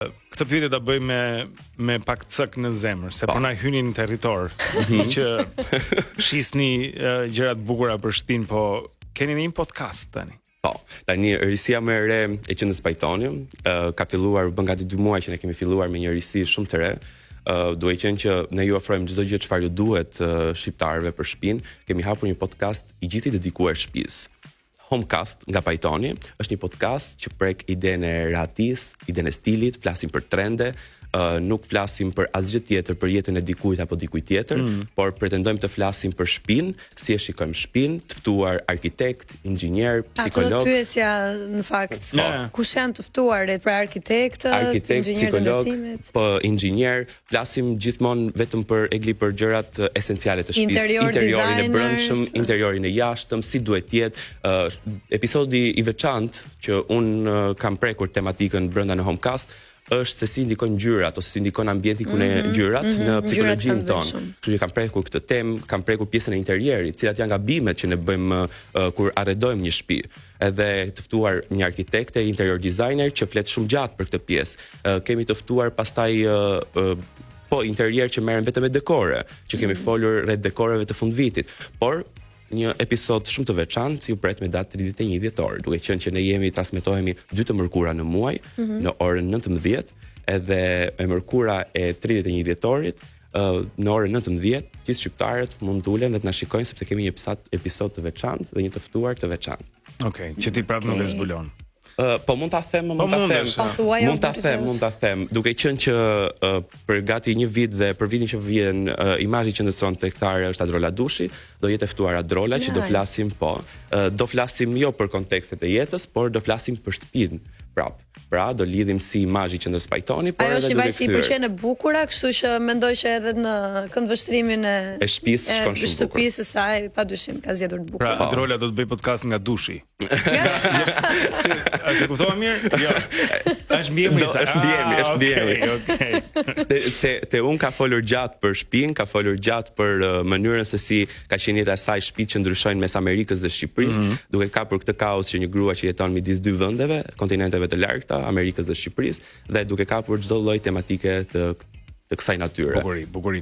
Këtë pyetje ta bëj me me pak cëk në zemër, se po, po na hyni në territor mm -hmm. që shisni uh, gjëra të bukura për shtëpinë, po keni një podcast tani. Po, tani risia më e re e qendrës Pajtoni, uh, ka filluar u bën gati 2 muaj që ne kemi filluar me një risi shumë të re. Uh, duke qenë që ne ju ofrojmë çdo gjë çfarë ju duhet uh, shqiptarëve për shtëpinë, kemi hapur një podcast i gjithë i dedikuar shtëpisë. Homecast nga Pajtoni është një podcast që prek idenë e rehatisë, idenë e stilit, flasim për trende, uh, nuk flasim për asgjë tjetër për jetën e dikujt apo dikujt tjetër, mm. por pretendojmë të flasim për shtëpinë, si e shikojmë shtëpinë, të ftuar arkitekt, inxhinier, psikolog. Ato pyesja në fakt, po. kush janë të ftuarit për arkitektët, arkitekt, psikolog, po inxhinier, Flasim gjithmonë vetëm për Egli për gjërat esenciale të shtëpisë, Interior interiorin e brendshëm, interiorin e jashtëm, si duhet të jetë. Uh, episodi i veçantë që un uh, kam prekur tematikën brenda në Homecast është se si ndikojnë ngjyrat ose si ndikon ambienti ku ne mm -hmm, ngjyrat mm -hmm, në psikologjinë tonë. Kështu që kam prekur këtë temë, kam prekur pjesën e interierit, cilat janë gabimet që ne bëjmë uh, kur arredojmë një shtëpi. Edhe të ftuar një arkitekte, interior designer që flet shumë gjatë për këtë pjesë. Kemi të ftuar pastaj po interier që merren vetëm me dekore, që kemi mm. folur rreth dekoreve të fundvitit. Por një episod shumë të veçantë ju pret me datë 31 dhjetor, duke qenë që ne jemi transmetohemi dy të mërkura në muaj mm -hmm. në orën 19 edhe e mërkura e 31 dhjetorit në orën 19, gjithë shqiptarët mund të ulen dhe të na shikojnë sepse kemi një episod, episod të veçantë dhe një të ftuar të veçantë. Okej, okay, që ti prapë okay. nuk e zbulon. Uh, po mund ta them, mund po ta them. Po thuaj, mund ta them, mund ta them. Duke qenë që uh, për gati një vit dhe për vitin që vjen uh, imazhi i qendrës sonë tregtare është Adrola Dushi, do jetë e ftuar Adrola nice. që do flasim po. Uh, do flasim jo për kontekstet e jetës, por do flasim për shtëpinë prap. Pra, do lidhim si imazhi i qendrës Pajtoni, por edhe duke kthyer. Ajo është një vajzë që i pëlqen e bukura, kështu që mendoj që edhe në këndvështrimin e e shtëpisë shkon shumë bukur. Shtëpisë së saj, padyshim ka zgjedhur të bukur. Pra, Adrola do të bëjë podcast nga dushi. A se kuptova mirë? Jo. Është mbiemri i saj. Është mbiemri, është ah, mbiemri. Okej, okej. Te te te un ka folur gjatë për shtëpinë, ka folur gjatë për uh, mënyrën se si ka qenë jeta e saj, shtëpitë që ndryshojnë mes Amerikës dhe Shqipërisë, mm -hmm. duke kapur këtë kaos që një grua që jeton midis dy vendeve, kontinenteve të largëta, Amerikës dhe Shqipërisë, dhe duke kapur çdo lloj tematike të të kësaj natyre. Bukuri, bukuri.